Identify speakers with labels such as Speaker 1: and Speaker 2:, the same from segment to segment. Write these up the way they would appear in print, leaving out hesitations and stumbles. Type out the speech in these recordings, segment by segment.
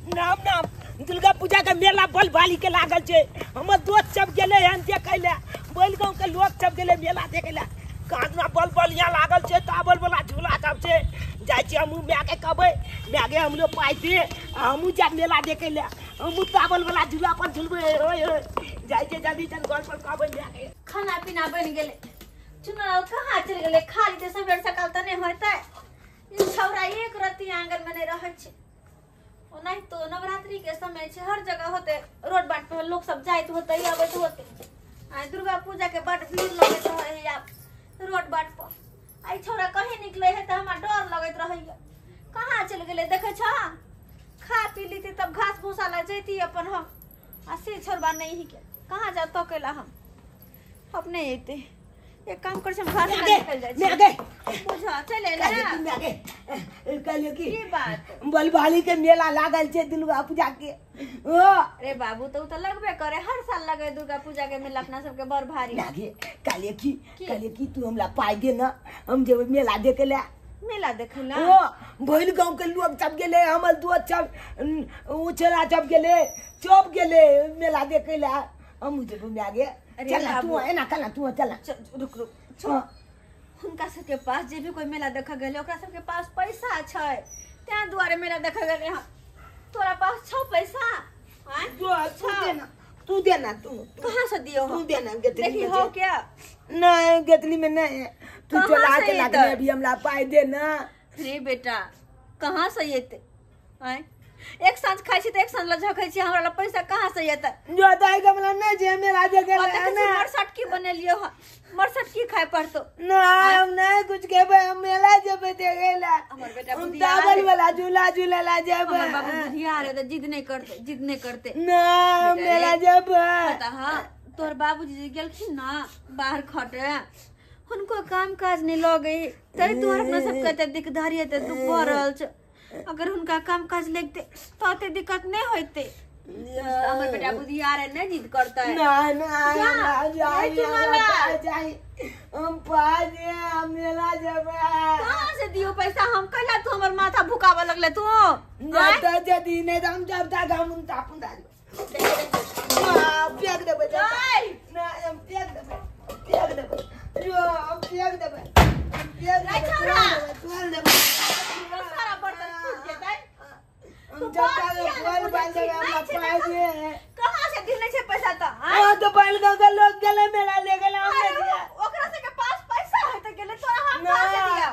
Speaker 1: नाम नाम दुर्गा पूजा के मेला बल बाली के लागल छे। हमर दोस्त सब गेले हन देखे ले, बैल गांव के लोग सब गेले मेला देखे ले। काजना बल बलिया लागल छे, ताबल वाला झूला सब छे। जाय छी हमहू my के कहबै, my गे हमरो पाइ दे, हमहू जाब मेला देखे ले, हमहू ताबल वाला झूला पर झूलबै। ओए ओए जाय छी जल्दी जन घर पर कहबै my के।
Speaker 2: खाना पीना बनि गेलै, चुनाव कहाँ चलि गेलै? खा लीते सबेर सकाल तऽ नहि होतै। ई छौड़ा एक रत्ती आंगन में नहि रहै छै। ओनाहितो नवरात्रि के समय छै, हर जगह होते रोड बाट पर लोक सब जाइत होते अबैत होते। आ दुर्गा पूजा के बड भीड़ लगैत रहै आब रोड बाट पर। आई छौड़ा कहीं निकले है तऽ हमरा डर लगैत रहैया। कहाँ चलि गेलै देखै छह? खा पी लीती तब घास भूसा ला जैती अपन हम। आ से छौड़बा नहीं ही के कहाँ जा तकेला हम अपने अयतै। एक काम कर, हम घर से निकल जाय छी।
Speaker 1: मैं गए
Speaker 2: बुझा चल अयलै
Speaker 1: मैं गए कहलियो की
Speaker 2: की बात?
Speaker 1: बलबाली के मेला लागल छे दुर्गा पूजा के। ओ
Speaker 2: अरे बाबू तो उ त लगबे करे, हर साल लगे दुर्गा पूजा के मेला अपना सबके बड़ भारी।
Speaker 1: लागे कहलियो की, कहलियो की तू हमरा पाइ दे ना, हम जेबै मेला देखे ले।
Speaker 2: मेला देखे ला?
Speaker 1: ओ भइल गांव के लोग सब गेले, हमर दोस्त सब उछला सब गेले, सब गेले मेला देखे ले। हम जेबै my गे।
Speaker 2: अरे
Speaker 1: चल तू एना कल तू चल।
Speaker 2: रुक रुक, हुनका सबके पास जे भी कोई मेला देख गेलै ओकरा सबके पास पैसा छै, तें दुआरे मेला देख गेलै। हँ तोरा पास छौ पैसा?
Speaker 1: तू देना, तू देना, तू
Speaker 2: कहाँ से दियो?
Speaker 1: तू देना गेतली
Speaker 2: देखी हो क्या?
Speaker 1: नहीं गेतली में नहीं, तू चला के लागले अभी हमरा पाई दे ना।
Speaker 2: रे बेटा कहाँ से एतै? आँय एक साँझ खाइ छी तऽ एक साँझ लझकै छी, हमरा लग पैसा कहाँ से एतै?
Speaker 1: जो दाई गमला नहीं जे मेला देखे
Speaker 2: ले मरसट की बनेलियो हँ, मरसट की खाय पड़तो?
Speaker 1: ना हम नहीं कुछ खेबै, हम मेला जेबै देखे ला।
Speaker 2: हमर बेटा बुधियार
Speaker 1: ताबल वाला झूला झूले ला जेबै।
Speaker 2: हमर बाबू बुधियार है तऽ जिद नहीं करते, जिद नहीं करते।
Speaker 1: ना हम मेला जेबै।
Speaker 2: पता हाँ तोहर बाबूजी जे गेलखिन ना बाहर खटे, हुनको काम काज नहीं लगे, तै दुआरे अपना सबके एते दिकदारी एते दुख भऽ रहल छै। अगर हुनका काम काज लगते तो अते दिक्कत नहीं होते। हमर बेटा बुधियार है, नहीं जिद करता है।
Speaker 1: ना ना जाई जाई हम पास है, हम मेला जेबै।
Speaker 2: कहाँ से दियो पैसा हम? कहला तू हमर माथा भुकाबऽ लगले तू।
Speaker 1: जब जदी नहीं हम जब तक हम तापुन दाल फेंक देबै। ना हम फेंक देबै, फेंक देबै, जो हम फेंक देबै, फेंक देबै, तोल देबै
Speaker 2: सारा बर्तन फूट जेतै।
Speaker 1: हम जब तक बोल बाल देबै हमरा पाइ दे।
Speaker 2: कहाँ से देने छै पैसा त?
Speaker 1: ओ तो बैल गांव के लोग गेले मेला ले गेले, हम
Speaker 2: ओकरा से के पास पैसा है त गेले, तोरा हम कहाँ से दिया?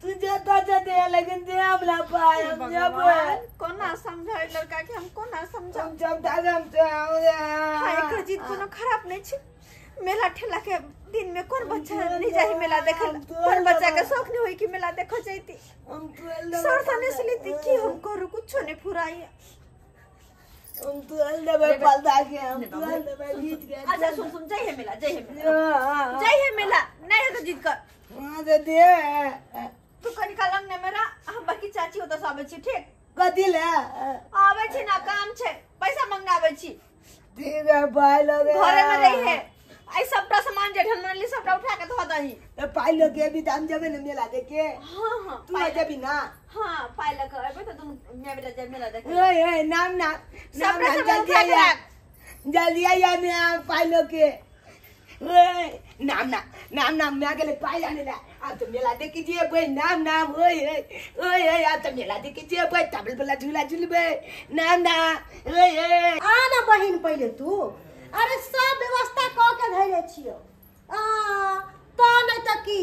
Speaker 1: तू जता जते लेकिन दे हमरा पाइ, हम जेबै।
Speaker 2: कोना समझाइ लड़का के, हम कोना समझाउ?
Speaker 1: हम जब तक हम
Speaker 2: हां एकर जिद कोनो खराब नहीं छै। मेला ठेला के दिन में कौन बच्चा नहीं जाही मेला देखे? कौन बच्चा के शौक नहीं होई कि मेला देखो जाती? सर सने से लेती की हम करू, कुछो नहीं फुराई।
Speaker 1: हम तुल देबै पलदा के, हम तुल देबै बीच के।
Speaker 2: अच्छा सुन सुन, जाई है मेला, जाई है मेला, जाई है मेला, नहीं है तो जिद कर।
Speaker 1: हां दे दे
Speaker 2: तू कनिका लंग ने मेरा, हम बाकी चाची होता सब छी। ठीक
Speaker 1: कथी ले
Speaker 2: आबै छी ना, काम छै, पैसा मंगना आबै छी।
Speaker 1: ठीक है पाइ लगे
Speaker 2: घरे में रही है। आई सबटा सामान जे ढलमनली सबटा उठा के धो दही।
Speaker 1: त पाइ लगे अभी हम जेबै ने मेला देखे।
Speaker 2: हां हां
Speaker 1: तू जेबी ना?
Speaker 2: हां पाइ लके अबे त दुनु my बेटा जे मेला देखे।
Speaker 1: ओए ओए नाम नाम नाम जल्दी आइया, जल्दी आइया मैं पाइ लके। ओए नाम नाम नाम नाम मैं गेले पाइ आने ला। आ तो मेला देखी जेबै। नाम नाम ओए ओए ओए आ तो मेला देखी जेबै, तबल वाला झूला झूलबै। नाम नाम ओए ओए
Speaker 3: आ ना बहिन पहिले तू। अरे सब व्यवस्था क के धैले छियो। आ तो नहीं त की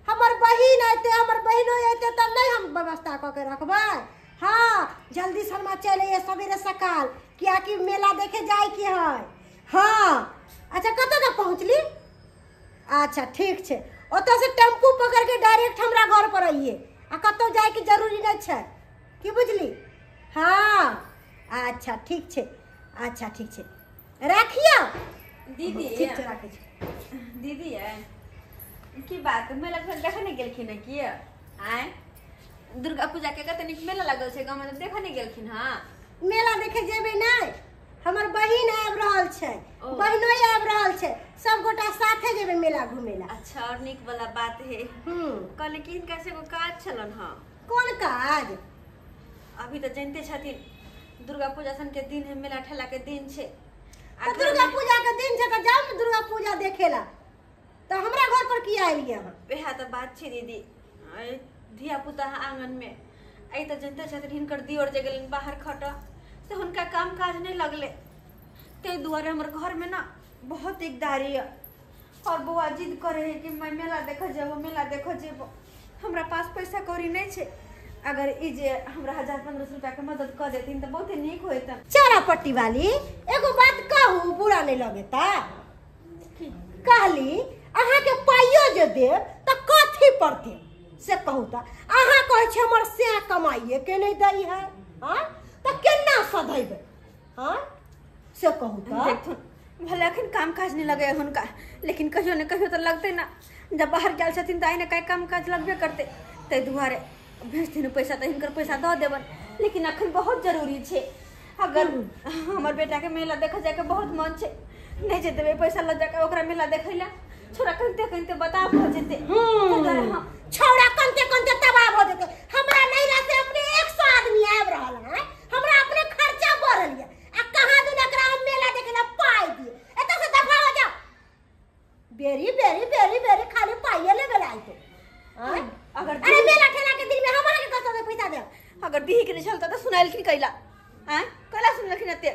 Speaker 3: हमर बहिन अयते, हमर बहिनो अयते त नहीं हम व्यवस्था क के रखबै? हाँ जल्दी शर्मा चले आइए सवेरे सकाल, कियाकि मेला देखे जाय के है। हाँ अच्छा कतऽ तक पहुँचली? अच्छा ठीक छै, ओतऽ से टेम्पू पकड़ के डायरेक्ट हमरा घर पर आइए, आ कतौ जाय के जरूरी नहीं छै, की बुझली? हाँ अच्छा ठीक छै, अच्छा ठीक छै, राखियो
Speaker 2: दीदी।
Speaker 3: ठीक छै राखै छी
Speaker 2: दीदी। की बात मेला देखे नहीं गेलखिन है की? आय दुर्गा पूजा के कते नीक मेला लागल छै गांव में, देखे नहीं गेलखिन? हां
Speaker 3: मेला देखे जेबै नहीं, हमर बहिन आबि रहल छै, बहिनो आबि रहल छै, सब गोटा साथे जेबै मेला घुमे ला।
Speaker 2: अच्छा और नीक वाला बात है। कहले कि हिनका से एगो काज छलन। हां
Speaker 3: कोन काज?
Speaker 2: अभी तऽ जनिते छथिन दुर्गा पूजा सन के दिन है, मेला ठेला के दिन छे।
Speaker 3: आ दुर्गा पूजा के दिन छे त जाओ न दुर्गा पूजा देखेला, त हमरा घर पर किया एलियै अहाँ?
Speaker 2: वएह त बात छे दीदी, धिया पुता आंगन में आई त जनते छथिन, हिनकर दियोर जे गेलन बाहर खट से हुनका काम काज नहीं लगले, ते दुआरे हमर घर में ना बहुत दिकदारी है। और बउआ जिद करे है कि मैं मेला देख जेबो, मेला देख जेबो। हमरा पास पैसा कौड़ी नहीं छे, अगर ई जे हमरा 1000-1500 रुपया के मदद कर देथिन त बहुत नीक होइत।
Speaker 3: चारा पट्टी वाली एगो बात कहू, बुरा नहीं लगेता? कहली अहाँ के पाइयो जे देब त कथी पर देब से कहू त? अहाँ कहै छी हमर से कमाइए के नहीं दै है, हाँ त केना सधैबै, हाँ से कहू त?
Speaker 2: देखथुन भले अखन काम काज नहीं लगे हुनका, लेकिन कहियो ने कहियो तो लगते ना। जब बाहर गेल छथिन त आइ ने काइ काम काज लगबे करते, ताहि दुआरे भेजथिन पैसा त हिनकर पैसा दऽ देबन, लेकिन अखन बहुत जरूरी छे। अगर हमर बेटा के मेला देखे जाके बहुत मन छे, नहीं जे देबै पैसा ल जाके ओकरा मेला देखै ला, छोरा कनते कनते बता भऽ जेतै।
Speaker 3: छौड़ा कनते कनते तबाह भऽ जेतै। हमरा नैहरा से अपने 100 आदमी आबि रहल है, हमरा अपने खर्चा बढ़ल ये, आ कहाँ दिन एकरा हम मेला देखे ला पाइ दिए। एतऽ से दफा हो जाओ, बेरी बेरी बेरी बेरी खाली पाइए लेबे ला आइतो।
Speaker 2: अगर
Speaker 3: अरे मेला ठेला के दिन में हमरा के कतऽ से पैसा देब?
Speaker 2: अगर दीही के नहीं चलता त सुनाइलखिन कैला, आँ कैला सुनलखिन एते?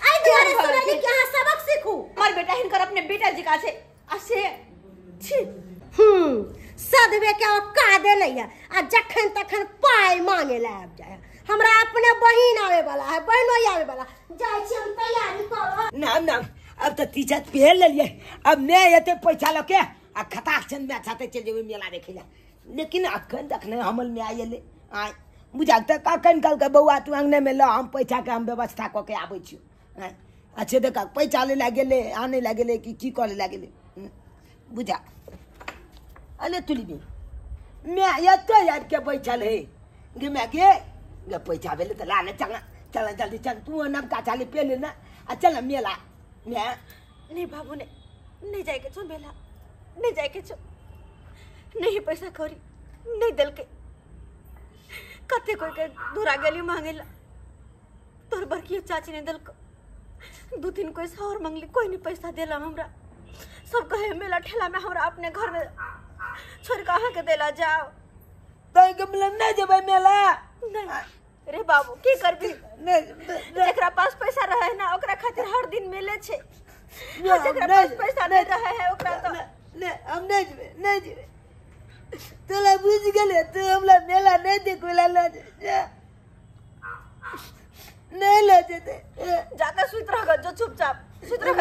Speaker 3: आइ दुआरे सुनली कि अहाँ सबक सीखू।
Speaker 2: हमर बेटा हिनकर अपने बेटा जी का छे आ से छी
Speaker 3: सदबे के औकादे नहीं है, आ जखन तखन पाइ मांगे ला आबि जाए। हमरा अपने बहिन आवे वाला है, बहनो आवे वाला, जाइ छी हम तैयारी करब।
Speaker 1: ना ना अब त टी-शर्ट पहिर लेलियै, अब मैं एते पैसा लऽ के आ खताक छन मैं साथे चलि जेबै मेला देखै ला। लेकिन अखन तक नहीं हमल में आइ एलै। आइ बुझा त कखन कहलकै बौआ तू अंगने में ल, हम पैसा के हम व्यवस्था कऽ के आबै छियौ। अच्छे देख पैसा ले ला गेलै, आनै ला गेलै कि की करे ला गेलै बुझा। अरे तुलबी मैं एते आबि के बैठल है गे मैं के गे पैसा भेलै त ला ने, चल चल जल्दी चल, तू नबका चाली पेले ना आ चल मेला। मैं
Speaker 2: नहीं बाबू ने नहीं जाए के छो मेला, नहीं जाए के छो, नहीं पैसा कौड़ी नहीं देलकै, कते कोई के दूरा गेली मांगेला, तोर बड़की चाची ने देलको, 2-3 कोई से और मंगली, कोई नहीं पैसा देला हमरा। सब कहे मेला ठेला में हमरा अपने घर में छोड़ के अहाँ के देला जाओ।
Speaker 1: तै के मिलन नहीं जेबै मेला?
Speaker 2: नहीं रे बाबू की करबी, जेकरा पास पैसा रहे ना ओकरा खातिर हर दिन मेले छे, जेकरा पास पैसा नहीं रहे है ओकरा तो
Speaker 1: नहीं, हम नहीं जेबै, नहीं जेबै। तोला बुझ गेलै, तू हमरा मेला नहीं देखबै ला ल जा, नहीं ल जेतै।
Speaker 2: जाके सुति रह जो, चुपचाप सुति रह।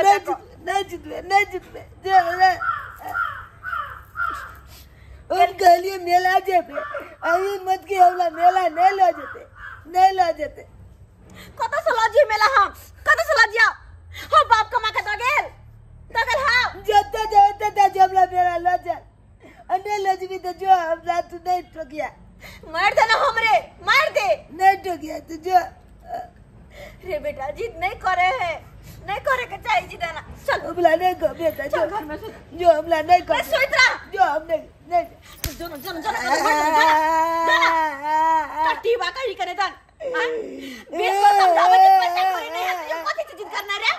Speaker 1: नहीं जितबे, नहीं जितबे, जा जा। हम कहलिए मेला जेबै, अभी मत के हमरा मेला नहीं ल जेतै, नहीं ल जेतै।
Speaker 2: कतऽ से ल जियै मेला हम, कतऽ से ल जिया? हम बाप कमा के दऽ गेल, दऽ गेल। हाँ
Speaker 1: जतऽ जाओ ततऽ जे हमरा मेला ल जा, आ नहीं ल जेबी तऽ जो, हमरा तू नहीं ठोकिया।
Speaker 2: मार दे ना हमरे, मार दे।
Speaker 1: नहीं ठोकिया तू जो।
Speaker 2: रे बेटा जिद नहीं करे है, नहीं करे के चाहिए जिद ना। चल
Speaker 1: हमला नहीं कर बेटा,
Speaker 2: चल घर में सुत।
Speaker 1: जो हमला नहीं कर,
Speaker 2: सुत रह।
Speaker 1: जो हम नहीं नहीं
Speaker 2: जो जो जो जो जो कट्टी बा कहीं करे तन। हां 20 बार समझावे के पैसा कोई नहीं है, तुझे कथी जिद करना रे?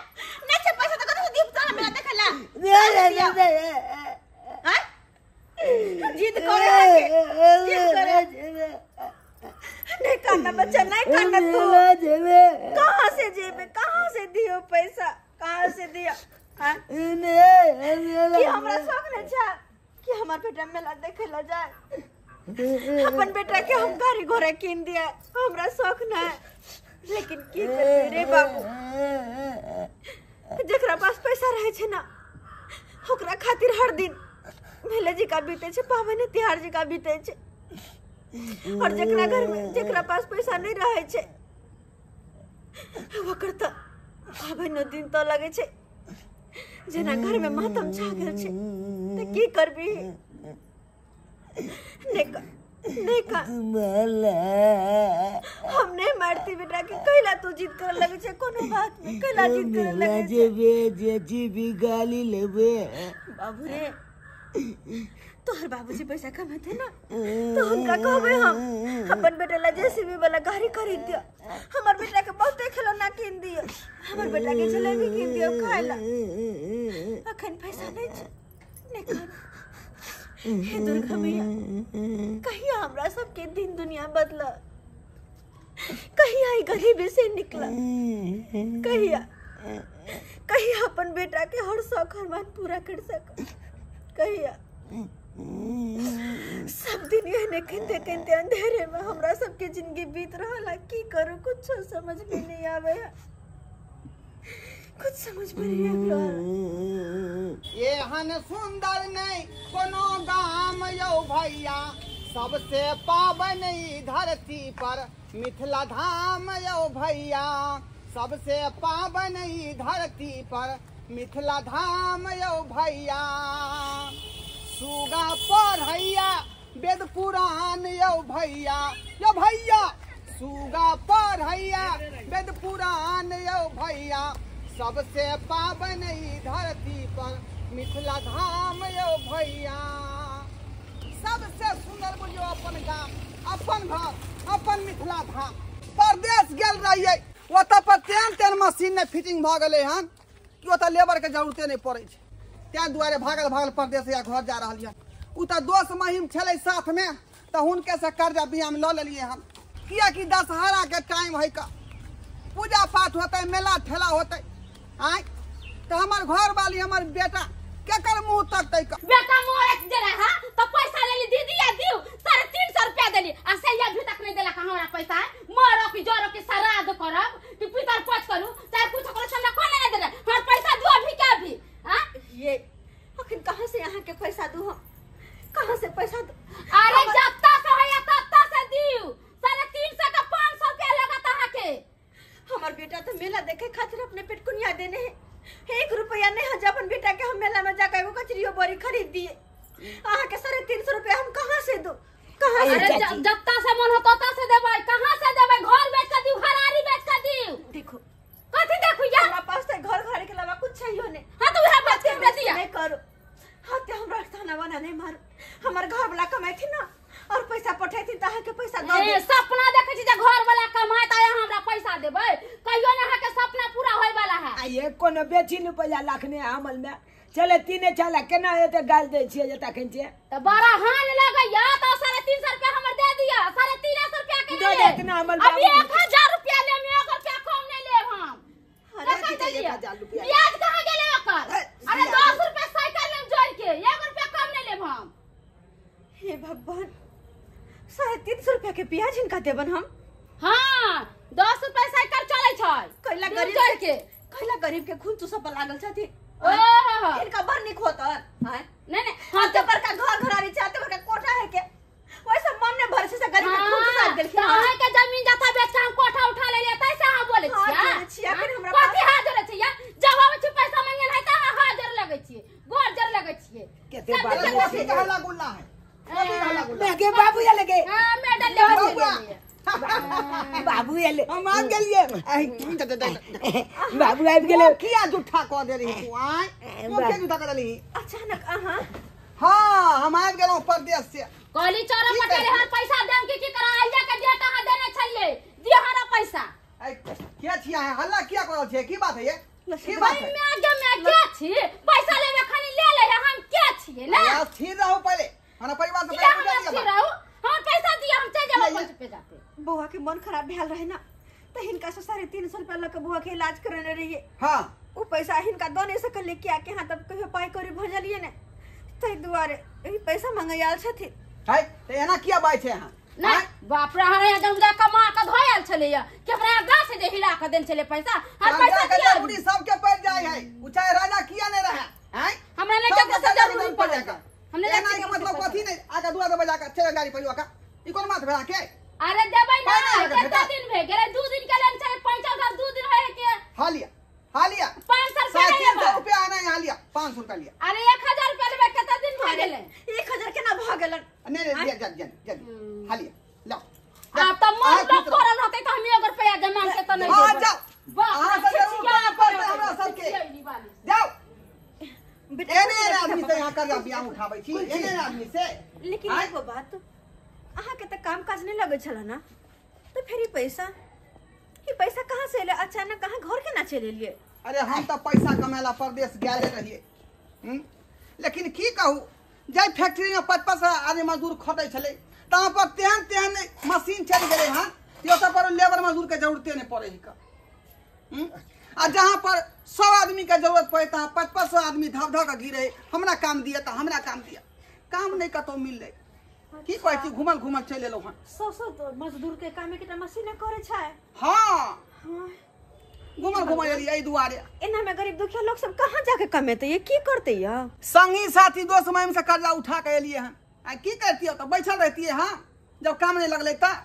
Speaker 2: नहीं छे पैसा तो कथी दीप चल मेला देखला।
Speaker 1: नहीं नहीं नहीं
Speaker 2: हां जिद करे है के, जिद करे नहीं करना बच्चा, नहीं करना तू। कहाँ से जेबे, कहाँ से दियो पैसा, कहाँ से दिया? हाँ कि हमरा शौक नहीं छा कि हमार बेटा मेला देखे ला जाए, अपन बेटा के हम गाड़ी घोड़ा कीन दिया, हमरा शौक ना है। लेकिन की करबे रे बाबू, जेकरा पास पैसा रहे छे ना ओकरा खातिर हर दिन मेला जी का बीते छे, पावन त्योहार जी का बीते छे। और जेकरा घर में जेकरा पास पैसा नहीं रहे छे ओकर त पावन दिन तो लगे छे जेना घर में मातम छा गेल छे। त की करबी? नहीं कर, नहीं कर। हम नहीं मारती बेटा के, कैला तू जिद करे लगे छे कोनो बात में, कैला जिद करे लगे छे?
Speaker 1: जेबे जे जीबी गाली लेबे।
Speaker 2: बाबू रे तोहर बाबूजी पैसा कमेते ना तो हुनका कहबे हम अपन बेटा ला जेसीबी वाला गाड़ी खरीद दियो, हमर बेटा के बहुते खिलौना कीन दियो, हमर बेटा के जलेबी कीन दियो खाए ला। अखन पैसा नहीं छै, नहीं करू। हे दुर्गा मैया, कहिया हमरा सबके दिन दुनिया बदला, कहिया ई गरीबी से निकला, कहिया कहिया अपन बेटा के हर शौक अरमान पूरा कर सक, कहिया। सब दिन एहने कहते कहते अंधेरे में हमरा सबके जिंदगी बीत रहा। की करू कुछ समझ में नहीं आवे है, कुछ समझ में नहीं आवे।
Speaker 4: एहन सुंदर नहीं कोनो गाम यौ भैया, सबसे पावन ई धरती पर मिथिला धाम यौ भैया, सबसे पावन ई धरती पर मिथिला धाम यौ भैया। सुगा पढ़ैया वेद पुराण यौ भैया, यौ भैया, सुगा पढ़ैया वेद पुराण यौ भैया, सबसे पावन ई धरती पर मिथिला धाम यौ भैया। सबसे सुंदर बुझियो अपन गाम, अपन घर, अपन मिथिला धाम। परदेश गेल रहिए, ओतऽ पर तेहन तेहन मशीन नहि फिटिंग भऽ गेलै हन कि ओतऽ लेबर के जरूरते नहि पड़ै छै। तें दुआरे भागल भागल परदेश या घर जा रहल यऽ। उ तऽ दोस्त महिम छलै साथमे, तऽ हुनके से कर्जा बियाम लऽ लेलियै हन, कियाकि दशहरा के टाइम है का, पूजा पाठ होतै, मेला ठेला होतै, आँय तऽ हमर घरवाली हमर बेटा केकर मुँह तकतै।
Speaker 5: बेटा मोरे जे रहा तो पैसा लेली दीदी या दिउ 350 रुपया देली, आ से अभी तक नहीं देलक हमरा पैसा। मरो की जरो की श्राद्ध करब कि पितर पच करू चाहे कुछ करू, हमरा कोने नहीं देलक हमर पैसा दू अभी के अभी। हां
Speaker 2: ये अखन कहां से यहां के पैसा दू हम, कहां से पैसा दू?
Speaker 5: अरे जत्ता से होया तत्ता से दिउ, 350 का 500 रुपया लगत अहां के।
Speaker 2: हमर बेटा तो मेला देखे खातिर अपने पेट कुनिया देने है, 1 रुपया नहीं है अपन बेटा के हम मेला में जाकर एगो कचरियो बोरी खरीद दिए। अहाँ के 350 रुपया हम कहां से दू, कहां से?
Speaker 5: अरे जत्ता से मन हो तत्ता से देबै, कहां से देबै? घर बेच के दिउ, घरारी बेच के दिउ।
Speaker 2: देखो
Speaker 5: कथि देखू या,
Speaker 2: हमरा पास तो घर घर के अलावा कुछ चाहिए नहीं।
Speaker 5: हां तो उहे बेच के दे दिया।
Speaker 2: नहीं करो, हां ते हमरा थाना बना नहीं मारो। हमर घर वाला कमाई थी ना और पैसा पठाई थी, त अहाँ के पैसा दो।
Speaker 5: ए सपना देखै छी जे घर वाला कमाए त अहाँ हमरा पैसा देबै, कहियो ना अहाँ के सपना पूरा होय वाला है।
Speaker 1: आ ये कोनो बेची रुपया लाखने अमल में चले तीने चला केना एते गाल दै छियै जे तखन छियै
Speaker 5: त बड़ा हाल लगैया। त 350 रुपया हमर दे दिया, 350 रुपया के
Speaker 1: दे देतना अमल बाबू।
Speaker 5: अभी 1000 रुपया लेम, 1 रुपया कम नहीं लेब हम।
Speaker 1: अरे 1000 रुपया
Speaker 5: ब्याज कहां गेलै ओकर? अरे 10 रुपया साइकिल में जोड़ के 1 रुपया कम नहीं लेब हम।
Speaker 2: हे भगवान, 350 रुपया के ब्याज हिनका देबन हम?
Speaker 5: हां 10 रुपया साइकिल चलै छै।
Speaker 2: कैला गरीब
Speaker 5: के,
Speaker 2: कैला गरीब के खून चूसऽ पर लागल छथि।
Speaker 5: ओहो
Speaker 2: हिनका बड़ नीक होतन। हां
Speaker 5: नहीं नहीं,
Speaker 2: हां ते बड़का घर घरारी छै, ते बड़का कोठा है के, ओइ सब मन ने भर छै से गरीब के खून चूसा देलखिन।
Speaker 5: अहाँ के जमीन जथा बेच के हम कोठा उठा लेलियै तैसे अहाँ बोलै छियै?
Speaker 2: हां फिर हमरा
Speaker 5: कथि हाथ जोड़ै छियै? जब आबै छी पैसा मांगे नै त अहाँ हाथ जोड़ लगै छियै, गोर जोड़ लगै छियै।
Speaker 1: केते बात
Speaker 4: कथि के हल्ला गुल्ला है, कथि हल्ला गुल्ला?
Speaker 1: के बाबू या लगे?
Speaker 5: हां मेडल ले
Speaker 1: बाबू एले,
Speaker 4: हम आबि गेलियै।
Speaker 1: बाबू आबि गेलै।
Speaker 4: किया झूठा कह देलही तू? आँय किया झूठा कह देलही
Speaker 2: अचानक अहाँ?
Speaker 4: हाँ हम आबि गेलहुँ परदेश से।
Speaker 5: कहली चोरा पटेल हर पैसा देम की की करा आइया के डेट अहाँ देने छलियै, दिअ हमरा पैसा।
Speaker 4: ऐ के छियै अहाँ? हल्ला किया कर रहल छियै? की बात है ये, की बात है?
Speaker 5: मैं के छी? पैसा लेबे खाली ले ले, हम के छियै ना?
Speaker 4: स्थिर रहू पहिले, हमरा परिवार से पहिले
Speaker 5: स्थिर रहू, हम पैसा दिया हम चल जाब अपन पे जाते।
Speaker 2: बौआ के मन खराब भेल रहे ना त हिनका से 350 रुपया ल के बौआ के इलाज करने रहिए।
Speaker 4: हां
Speaker 2: उ पैसा हिनका दो नहीं सकल किया के हां तब कहियो पाई करी भजलिए ने, तै दुआरे ई पैसा मांगे आयल छथिन।
Speaker 4: है त एना किया बाइ छै अहाँ?
Speaker 5: नहीं बाप रे, हमरा यहाँ जब कमा के धोयल छलैया कि हमरा यहाँ गाछ जे हिला के देन छलै पैसा, हर पैसा
Speaker 4: किया जरूरी सबके पड़ जाय है, उ चाहे राजा किया नहीं रहे। हैं
Speaker 5: हमरा नहीं के
Speaker 4: जरूरी पड़ जाय,
Speaker 5: हमने
Speaker 4: एना के मतलब कथि नहीं। आगा दुआ दे बजा के चल गाड़ी पर का ई कोन बात भेला के?
Speaker 5: अरे देबै ना, केतना दिन भे गेलै? 2 दिन के लेल छै पैसा, 2 दिन होय के।
Speaker 4: हां लिया, हां लिया
Speaker 5: 500 रुपया
Speaker 4: 300 रुपया आना है, लिया 500 रुपया लिया।
Speaker 5: अरे 1000 रुपया लेबै, केतना दिन भे गेलै?
Speaker 2: 1000 केना भ गेलन?
Speaker 4: नहीं नहीं लिया, जा जा जा हां लिया लाओ।
Speaker 5: आ त मन लोग करल होतै त हम 1 रुपया जमा के त नहीं
Speaker 4: हां जाओ, अहां से जरूर पड़तै हमरा सबके। जाओ
Speaker 2: बेटा
Speaker 4: एने आदमी आदमी से यहाँ कर्जा बियाह उठाबै छी, एहन आदमी से।
Speaker 2: लेकिन एगो बात, अहाँ के त काम काज नहीं लगै छल ना, तो फिर ई पैसा, ई पैसा कहाँ से एलै अचानक? कहाँ घर के ना चलि एलियै?
Speaker 4: अरे हम त पैसा कमेला परदेश गेले रहियै, लेकिन की कहू, जाहि फैक्ट्री में 55 आदमी मजदूर खटै छलै तहाँ पर तेहन तेहन मशीन चलि गेलै हँ कि ओतऽ पर लेबर मजदूर के जरूरते नहीं पड़े है। आ जहाँ पर 100 आदमी के जरूरत पड़े तहाँ 55 आदमी धब धब के गिरे, हमरा काम दिया तऽ हमरा काम दिया, काम नहीं कतौ मिललै। की कहै छी, घुमल घुमल चलि एलहुँ हँ।
Speaker 2: 100 मजदूर के काम एकटा मशीन करे छै।
Speaker 4: हाँ, घुमल घुमल एलियै एहि दुआरे।
Speaker 2: एना में गरीब दुखिया लोग सब कहाँ जाके कमेतै, ये की करतै? या
Speaker 4: संगी साथी दोस्त महिम से कर्जा उठा के एलियै हँ। आ की करतियै, तऽ बैठल रहतियै। हाँ, जब काम नहीं लगलै तऽ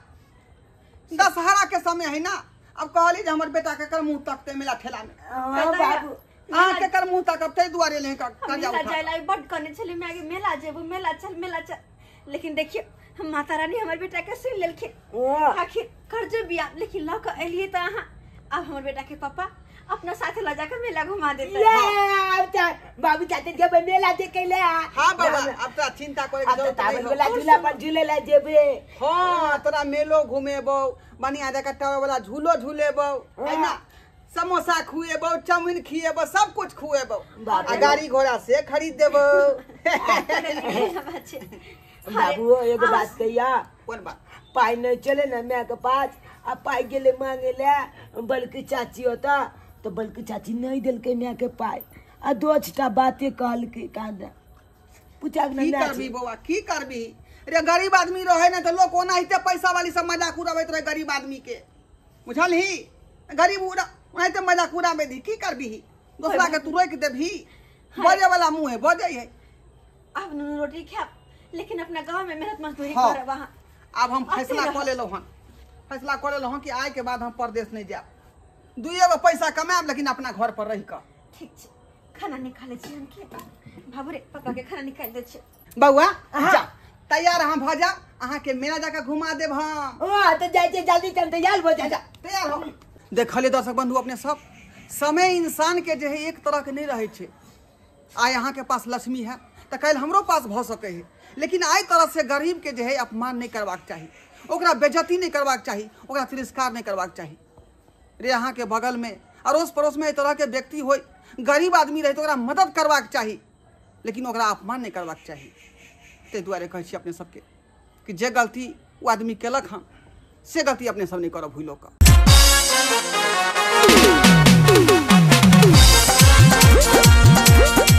Speaker 4: दशहरा के समय है ना। अब कहली जे हमर बेटा केकर मुँह तकतै मेला ठेला में, अहाँ केकर मुँह तकब, ताहि दुआरे एलियै कर्जा उठा।
Speaker 2: मेला जाय ला बड कहने छलियै माय, मेला जेबू, मेला चल, मेला चल, लेकिन देखियौ हम माता रानी हमर बेटा के सुनि लेलखिन। आखिर कर्जो बिया लेकिन लऽ कऽ एलियै तऽ अहाँ अब हमर बेटा के पापा अपना साथे लऽ जाके मेला घुमा देतै।
Speaker 1: अब त बाबू चाचे जेबै मेला देखे ले।
Speaker 4: हाँ बाबा, अब त चिंता करे के जरूरत नहीं।
Speaker 1: वाला झूला पर झूले ला जेबे।
Speaker 4: हाँ, तोरा मेलो घुमेबौ, बढ़िया जगह टावे वाला झूलो झूलेबौ, है ना, समोसा खुएबौ, चाउमीन खिएबौ, सब कुछ खुएबौ, आ गाड़ी घोड़ा से खरीद देबौ।
Speaker 1: बाबू एगो बात कहिया।
Speaker 4: कोन बात?
Speaker 1: पाई नहीं चले ना my के पास, आ पाई गेले मांगे ले बल्कि चाची होता तो बल्कि चाची नहीं दिलके my के पाई, आ दो छटा बातें कहलके कांदा पूछा
Speaker 4: की करबी बौआ, की करबी रे? गरीब आदमी रहे ना तो लोग ओनाहिते पैसा वाली सब मजाक उड़ाबैत रहे गरीब आदमी के, बुझलही? गरीब ओनाहिते मजाक उड़ाबै दी, की करबी? दोसरा के तू रोकि देबही? बजे वाला मुँह है, बजे है।
Speaker 2: अब नून रोटी खायब, लेकिन अपना गाँव में मेहनत मजदूरी करब अहाँ।
Speaker 4: अब हम फैसला कऽ लेलहुँ हन, फैसला कऽ लेलहुँ हन कि आइ के बाद हम परदेश नहीं जायब, 2 गो पैसा कमायब लेकिन अपना घर पर रहि कऽ।
Speaker 2: ठीक छै, खाना निकालै छी हम। के बाबू रे, पापा के खाना निकालि दै छी।
Speaker 4: बौआ जा, तैयार अहाँ भऽ जाउ, अहाँके मेला जाके घुमा देब हम।
Speaker 1: हाँ तो जाइ छै, जल्दी चल, तैयार भऽ जा,
Speaker 4: तैयार हो। देखलियै दर्शक बंधु अपने सब, समय इंसान के जे है एक तरह के नहीं रहै छै। आइ अहाँके पास लक्ष्मी है तऽ काल्हि हमरो पास भऽ सकै है, लेकिन आइ तरह से गरीब के जे है अपमान नहीं करबाक चाही, ओकरा बेइज्जती नहीं करबाक चाही, ओकरा तिरस्कार नहीं करबाक चाही। रे अहाँके बगल में अड़ोस पड़ोस में एहि तरह के व्यक्ति होय, गरीब आदमी रहे तो ओकरा मदद करबाक चाही, लेकिन ओकरा अपमान नहीं करबाक चाही। ताहि दुआरे कहै छी अपने सबके कि जे गलती ओ आदमी केलक हँ से गलती अपने सब नहीं करब भूलो कऽ।